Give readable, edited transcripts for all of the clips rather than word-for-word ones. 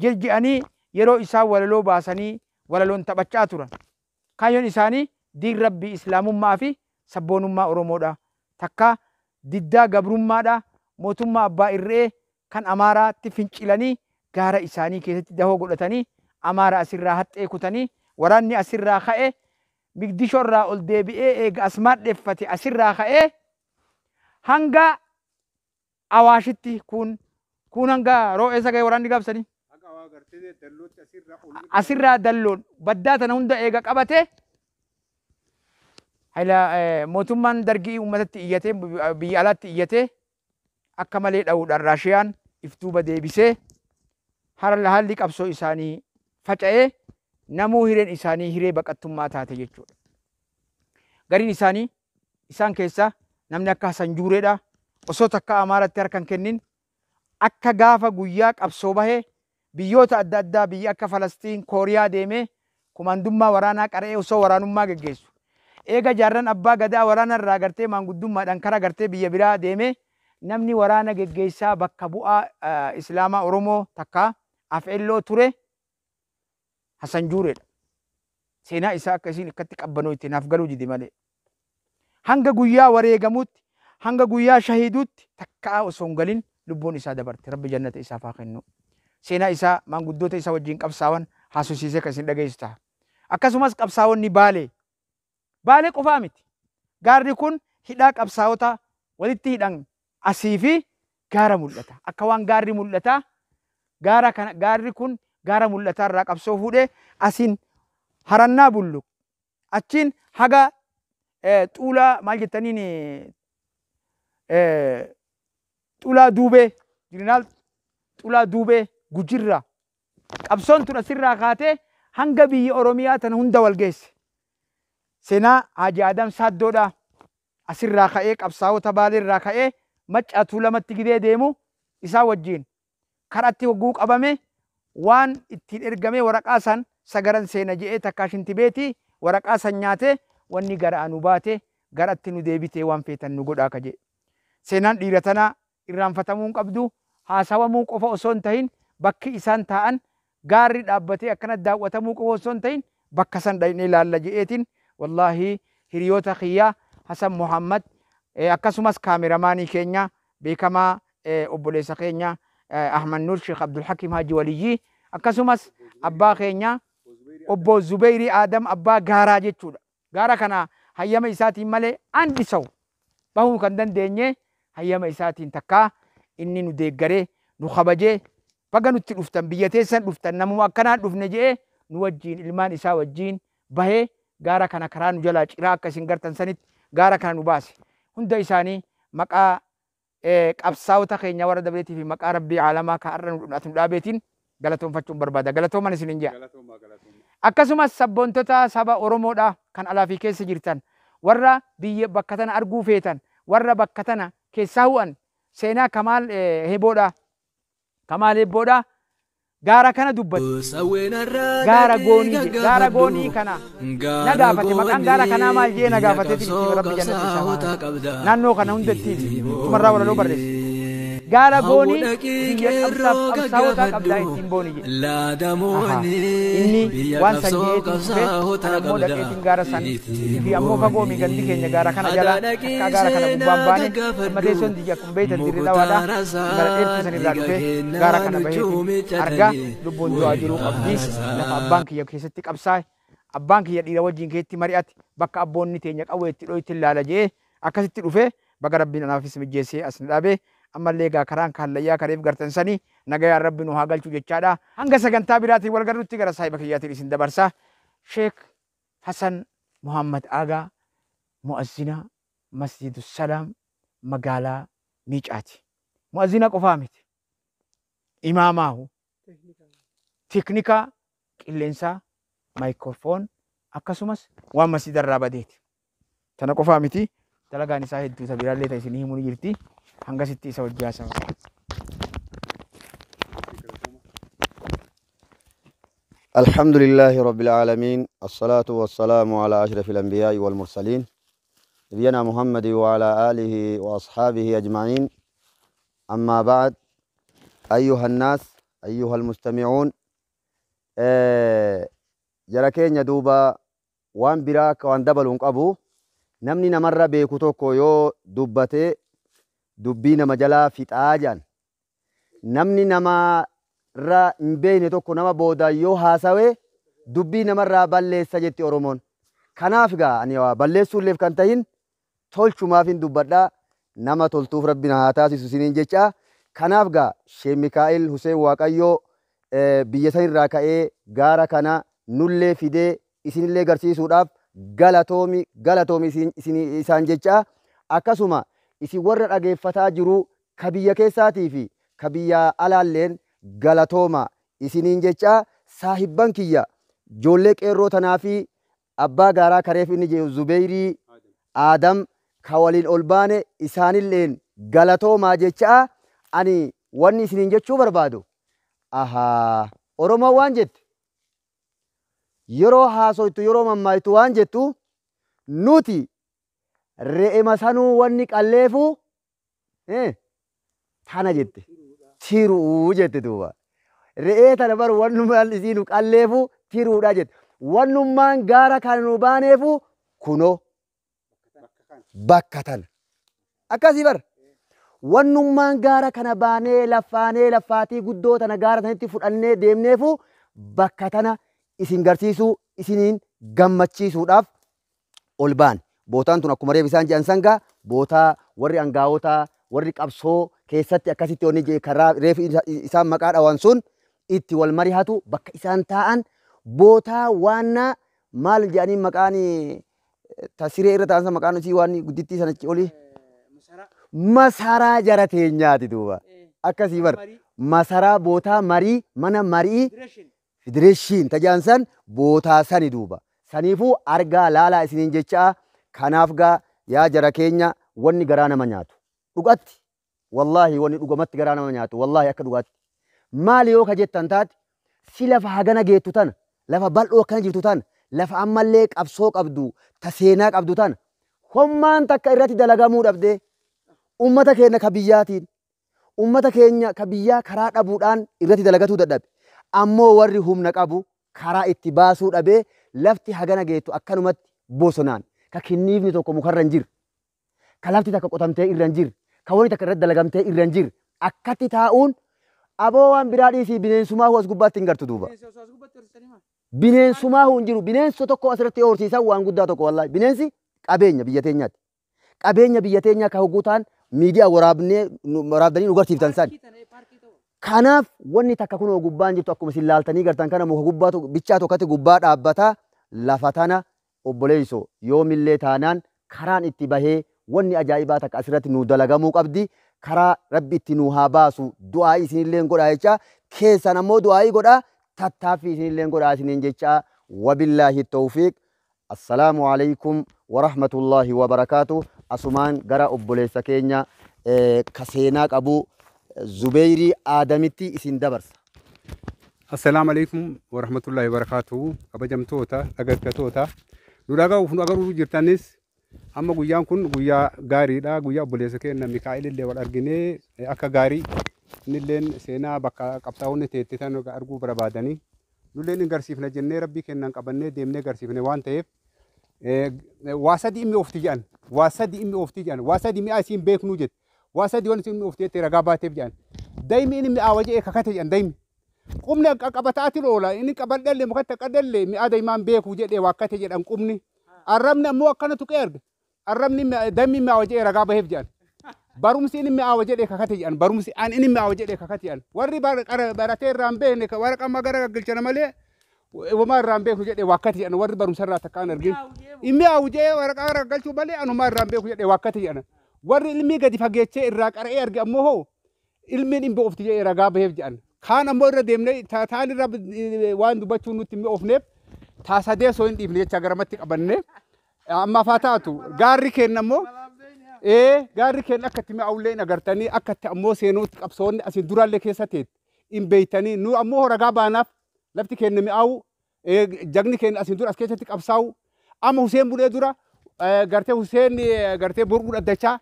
Jirji'anii yeroo isaan walaloo baasanii walaloon taphachaa turan. Kaayyoon isaanii diin rabbii islaamummaa fi sabboonummaa Oromoodha. Takka diddaa gabrummaadha. Mootummaa abbaa irree kan Amaaraatti fincilanii gaara isaanii keessatti dahoo godhatanii Amaara asirraa haxxee kutanii waraanni asirraa ka'e Migdishoo irraa ol deebi'ee eega as maadheffate asirraa ka'ee hanga Awaashitti kun kun hanga roo'eessa ga'e waraanni gaafsanii. Asirraa dalloon baddaa tana hunda eega qabate hayla mootummaan dargii uummatatti iyyatee biyya alaatti iyyatee akka malee dha'uudhaan Raashiyaan if duuba deebisee haalli qabsoo isaanii faca'ee namuu hireen isaanii hiree baqattummaa taate jechuudha. Gariin isaanii isaan keessaa namni akka Hasan Juureedha. Osoo takka Amaaratti harka hin kennin akka gaafa guyyaa qabsoo bahee biyyoota adda addaa biyya akka Falastiin, Kooriyaa deemee kumaandummaa waraanaa qara'ee osoo waraanummaa geggeessu. Eega jaarran abbaa gadaa waraana irraa gartee maanguddummaadhaan kara gartee biyya biraa deemee namni waraana geggeessaa bakka bu'aa Islaamaa Oromoo takka Afeelloo ture Hasan Juureedha. Seenaa isaa akka isiin akkatti qabbanoo itti naaf galuu dide malee. Hanga guyyaa wareegamuutti, hanga guyyaa shahiiduutti takkaa osoo hin galin lubbuun isaa dabarte. Rabbi jannata isaaf haa kennu. Seenaa isaa maanguddoota isaa wajjin qabsaawan haasofsiisee kan isin dhageessu ta'a. Akkasumas qabsaawonni Baalee. Baalee qofaa miti. Gaarri kun hidhaa qabsaawota walitti hidhan asii fi gaara mul'ata. Akka waan gaarri mul'ataa gaara kana gaarri kun gaara mul'ataa irraa qabsoo fuudhee asiin harannaa bulluq achiin haga xuulaa maal jettaniin xulaa duubee jeneraal xulaa duubee gujirraa qabsoon tun asirraa kaatee hanga biyya Oromiyaa tana hunda wal geesse. Seenaa Haaji Adam Saaddoodhaa asirraa ka'ee qabsaa'ota Baaleerraa ka'ee Maccaa Tuulamatti gidee deemu isaa wajjin karatti hogguu qabame waan ittiin ergamee waraqaa san sagaran seena je'ee takkaa shintibeetii waraqaa san nyaatee wanni gara nu baate garatti nu deebitee waan feetan nu godhaa ka jedhe. Seenaan dhiira tanaa irraanfatamuu hin qabdu haasawamuu qofa osoo hin tahin bakki isaan taa'an gaarri dhaabbatee akkana daawwatamuu qofa osoo hin tahin bakka san dhaqnee laalla je'eetiin wallaahi hiriyoota kiyyaa Hasan Muhammad akkasumas kaameramaanii keenya beekamaa obboleessa keenya Ahmad Nur Sheekh Abdul Hakim Haji Waliyyii akkasumas abbaa keenya obbo Zubeyrii Adam abbaa gaaraa jechuudha. Gaara kana hayyama isaatiin malee andi saw bahuu kan dandeenye hayyama isaatiin takkaa inni nu deeggaree nu kabajee baga nutti dhuftan biyya teessan dhuftan namuma akkanaan dhufne je'ee nu wajjiin ilmaan isaa wajjiin bahee gaara kana karaa nu jalaa ciraa akka isin gartan sanitti gaara kana nu baase. Hunda isaanii maqaa qabsaa'ota keenya warra dabreetii fi maqaa rabbii aalamaa ka har'a nu dhaabeetiin galatoonfachuun barbaada. Galatooman isinin jedha. Akkasumas sabboontota saba Oromoodha kan alaa fi keessa jirtan warra biyya bakka tana arguu feetan warra bakka tana keessaa hu'an seenaa Kamaal Heboodha. Kamaal Hebboodha. Gaara kana dubbate. Gaara goonii jedhe. Gaara goonii kana na gaafate. Maqaan gaara kanaa maal jedhee na gaafateetiin itti rabbi jannata isaa haa. Naannoo kana hunda ittiin tumarraa walaloo barreesse. Gaara goonii biyya qabsaaf qabsaa'otaa qabdaa ittiin booni jedhe. Inni waan san jeetiin dhufe ana immoo dhaqeetiin gaara san fi ammoo fagoo mi gandi keenya gaara kana jala akka gaara kana gubbaan baane amma teessoon tiyya akkuma beektan dirri dhawaadha gara dheertuu san irraa dhufe gaara kana baheetiin argaa lubbuun du'aa jiruu qabdi lafa abbaan kiyya keessatti qabsaa'e abbaan kiyya dhiira wajjin keessatti mari'ate bakka abboonni teenya qawwee itti dho'itti ilaala je'ee akkasitti dhufe baga rabbiin anaafis mijjeessee as na dhaabe. Ammallee egaa karaan kaallayyaa kareef gartan sanii nagayaan rabbi nu haa galchu jechaadha. Hanga sagantaa biraatiin wal garrutti gara saahiba kiyyaatiin isin dabarsa. Sheek Hasan Muhammad Aagaa mu'azzina Masjidu Salaam magaalaa Miicaati. Mu'azzina qofaa miti. Imaamaahu. Teknikaa qilleensaa, maayikrofoon akkasumas waan masjidarraa badeeti. Tana qofaa miti. Dalagaan isaa hedduu ta biraallee ta isinii himuu ni jirti. Hangasitti isa wajji haasawa. الحمد لله رب العالمين، الصلاة والسلام على أشرف الأنبياء والمرسلين، نبينا محمد وعلى آله وأصحابه أجمعين. أما بعد، أيها الناس، أيها المستمعون. Jara keenya duuba waan biraa akka waan dabaluun qabu, namni namarra beeku tokko yoo dubbate dubbii nama jalaa fixaa jedhan. Namni namarra hin beekne tokko nama boodaan yoo haasawe dubbii namarraa balleessa jetti Oromoon. Kanaaf gaa ani waa balleessuulleef kan tahin tolchumaaf hin dubbadhaa, nama toltuuf rabbi na haa taasisu isiniin jecha. Kanaaf gaa Sheek Mikaa'el Hussein Waaqayyoo biyya sanirraa ka'ee gaara kana nullee fidee isinillee garsiisuudhaaf galatoomi galatoomi isaan jecha. Akkasuma isin warra dhageeffataa jiru ka biyya keessaatii fi ka biyya alaalleen galatooma isiniin jecha. Saahibban kiyya ijoollee qeerroo tanaa fi abbaa gaaraa kareef inni jedhu Zubeyrii Aadam ka waliin ol baane isaanilleen galatoomaa jecha. Ani wanni isiniin jechuu barbaadu, ahaa, Oromoon waan jette yeroo haasoytu yeroo mammaayitu waan jettu, nuti re'ema sanuu wanni qalleefu tana jette, tiruu jette duuba. Re'ee tana bar wannummaan isii nu qalleefu tiruudha jette. Wannummaan gaara kana nu baaneefu kunoo bakka tana. Akkasii bar. Wannummaan gaara kana baanee laffaanee laffaatii guddoo tana gaara sanatti fudhannee deemneefu bakka tana isin garsiisuu isiniin gammachiisuudhaaf ol baane. Bootaan tun akkuma reef isaan jedhan sangaa bootaa warri angaawotaa warri qabsoo keessatti akkasitti wanni jee karaa reef isaan maqaa dhawan sun itti wal marihatu bakka isaan taa'an bootaa waannaa maal jedhanii maqaan ta siree irra taa'an san maqaan isii waan guddittii sanatti olii masaraa jara teenyaati duuba. Akkasii bar masaraa bootaa marii mana marii federeeshin tajaan san bootaa sani duuba. Saniifuu argaa laalaa isiniin jecha. Kanaaf gaa yaa jara keenya, wanni garaa nama nyaatu dhugatti, wallaahi wanni dhugamatti garaa nama nyaatu, wallaahi akka dhugaatti maali yoo ka jettan taate, si lafa hagana geettu tana, lafa bal'oo akkana jirtu tana, lafa ammallee qabsoo qabdu ta seenaa qabdu tana hommaan takka irratti dalagamuu dhabdee ummata keenya ka biyyaatiin ummata keenya ka biyyaa karaa dhabuudhaan irratti dalagatuu dadhabe. Ammoo warri humna qabu karaa itti baasuu dhabee lafti hagana geettu akkanumatti bosonaan ka kinniifni tokko mukarra hin jirre, ka lafti takka qotamtee irra hin jirre, ka wanni takka irratti dalagamtee irra hin jirre akkatti taa'uun, aboo waan biraa dhiisii bineensumaa as gubbaatti hin gartu duuba. Bineensumaa hin jiru. Bineensa tokko asirratti yoo horsiisan waan guddaa tokko, wallaahi. Bineensi qabeenya biyya teenyaati. Qabeenya biyya teenyaa ka hogguu ta'an miidiyaa waraabnee waraabdanii nu garsiiftan san. Kanaaf wanni takka kunoo gubbaan jirtu akkuma isin laaltanii gartan kana muka gubbaa bichaa tokkotti gubbaa dhaabbata. Lafa tana obboleeyso yoomillee taanaan karaan itti bahee wanni ajaa'ibaa takka asirratti nu dalagamuu qabdi. Karaa rabbi itti nu haa baasu du'aa isinillee godhaa jecha, keessan ammoo du'aa'ii godhaa, tattaaffii isinillee godhaa isiniin jecha. Wabillaahi tawfiiq. Assalaamu alaykum warahmatullaahi wabarakaatu. Asumaan gara obboleessa keenya ka seenaa qabu Zubeyrii Aadamitti isin dabarsa. Assalaamu alaikum warahmatullahi wabarakatuhu. Kabajamtoota dhaggeeffattoota nu dhaga'uuf nu agaruu jirtanis, amma guyyaan kun guyyaa gaariidha. Guyyaa obboleessa keenya Mikaa'el illee wal arginee akka gaarii innilleen seenaa bakka qabsaa'onni teette tan arguu barbaadanii nulleen hin garsiifna jennee rabbii kennan qabannee deemnee garsiifne waan ta'eef, waa sadi immi oofti jedhan, waa sadi immi oofti jedhan, waa sadi mi'a isiin beeknuu jette, waa sadi waan isiin oofti jette ragaa baateef jedhan. Daymi inni mi'aawa jedhee kakate jedhan. Daymi qubni qabataati oola, inni qabadhallee mukatti qadhallee mi'a daymaan beeku jedhee waakkate jedhan qubni. Arrabni ammoo akkana tuqee arge, arrabni daymi mi'aawa jedhee ragaa baheef jedhan. Barumsi inni mi'aawa jedhee kakate jedhan, barumsi an inni mi'aawa jedhee kakate jedhan. Warri baratee irraa hin beekne warra amma gara galchana malee wamaa irraa hin beeku jedhee waakkate jedhan. Warri barumsa irraa takka an argin mi'aawu jedhee waraqaa gara galchuu malee anumaa irraa hin beeku jedhee waakkate jedhan. Warri ilmii gadi fageechee irraa qara'ee arge ammoo hoo ilmiin hin beofti jedhee ragaa baheef jedhan. Kaan ammoo irra deemnee taan irra waan dubbachuu nutti hin mi'oofneef taasadee soo hin dhiifne jecha garamatti qabanne. Ammaaf haa taatu, gaarri kenna ammoo gaarri keenya akka itti mi'aawullee hin agartanii, akka itti ammoo seenuutti qabsoonni asin duraallee keessa teet hin beeytanii. Nu ammoo ragaa baanaaf lafti keenya mi'aawu, jagni keenya asin dura as keessatti qabsaa'u. Amma Huseen Bulee dura gartee Huseen gartee borguu dhaddachaa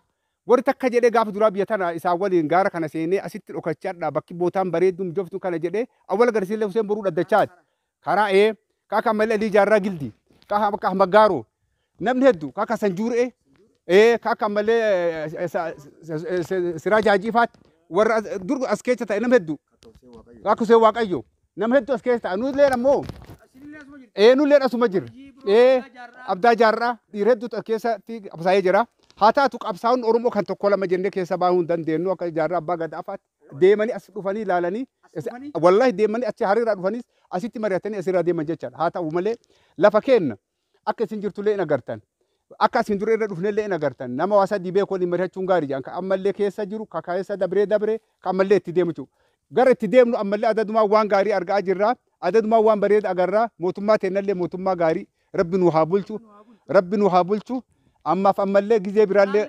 Warri takka jedhee gaafa duraa biyya tana isaan waliin gaara kana seenee asitti dhokachaadha bakki bootaan bareedduu mijooftu kana jedhee awwala garsiilee Hussein Boruu dhaddachaati. Karaa kaaka ammallee Alii Jaarraa Gildi kaaka akka Ahmad Gaaroo namni hedduu kaaka Sanjuuree kaaka ammallee Siraa Jaajiifaatti warra dur as keessa ta'e nama hedduu kaaka Hussein Waaqayyo nama hedduu as keessa ta'e nulleen ammoo nulleen asuma jirra. Abdaa Jaarraa dhiira hedduutu as keessatti qabsaa'ee jira. Haa taatu qabsaa'onni Oromoo kan tokko lama jennee keessa baahuu hin dandeenyu akka Jaarraa Abbaa Gadaa fa'aatti deemanii as dhufanii ilaalanii wallahi deemanii achi hariirraa dhufanis asitti mari'atanii asirraa deeman jechaadha. Haa ta'u malee lafa keenna akka isin jirtullee hin agartan. Akka isin dura irra dhufnellee hin agartan. Nama waa sadii beeku waliin mari'achuun gaarii jedhan. Kan ammallee keessa jiru, kan keessa dabree dabree, kan ammallee itti deemu jechuudha. Gara itti deemnu ammallee adadumaa waan gaarii argaa jirra. Adadumaa waan bareeda agarra. Mootummaa teennallee mootummaa gaarii. Rabbi nu haa bulchu. Rabbi nu haa bulchu. Ammaaf ammallee gizee biraallee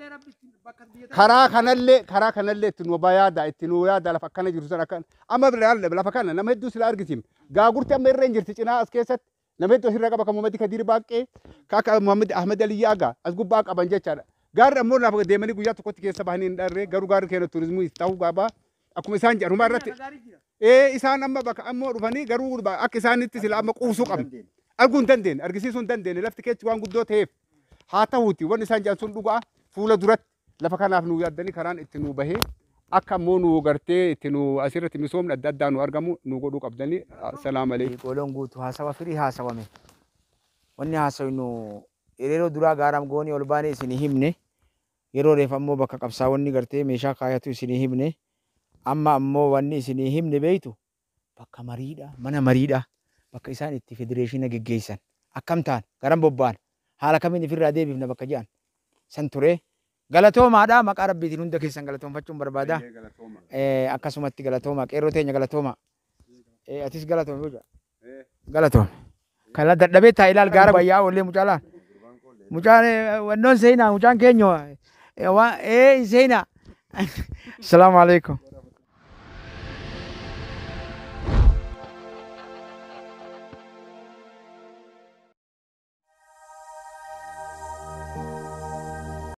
karaa kanallee itti nu yaada itti nu yaada lafa akkana jiru sana akkan amma lafa kana nama hedduu sila argisiim gaagurti amma irra hin jirti cinaa as keessatti nama hedduu asirra qaba kan Muhammad Kadir Baaqee kaaka Muhammad Ahmed Aliyyi Agaa as gubbaa qaban jechaadha. Gaarri ammoo lafa deemanii guyyaa tokkotti keessa bahanii hin dharree garuu gaarri keenya turizimii ta'uu qaba akkuma isaan jedhan humaa irratti isaan amma bakka ammoo dhufanii garuu akka isaanitti sila amma quusuu qabna arguu hin dandeenye argisiisuu hin dandeenye lafti keechi waan guddoo ta'eef haa ta'uuti wanni isaan jedhan sun dhugaa fuula duratti lafa kanaaf nu yaaddanii karaan itti nu bahee akka ammoo nu gartee itti nu asirratti misoomni adda addaa nu argamu nu godhuu qabdanii. Salaam alaikum. Qooloon guutuu haasawa firii haasawame. Wanni haasawinu yeroo duraa gaaraam goonii ol baanee isinii himne yeroo reef ammoo bakka qabsaa'onni gartee meeshaa kaayatu isinii himne amma ammoo wanni isinii himne beeytu bakka mariidha mana mariidha bakka isaan itti federeeshina geggeessan akkam ta'an garam bobba'an haala kamiin ifirraa deebifna bakka jedhan san ture. Galatoomaadha maqaa rabbiitiin hunda keessan galatoonfachuun barbaada. Akkasumatti galatooma qeerroo teenya galatooma. Atis galatoome boja. Galatoome. Kala dadhabee taa'e ilaal gaara bayyaa oollee mucaa laal. Mucaan wannoon seenaa mucaan keenyo seenaa. Assalaamu alaikum.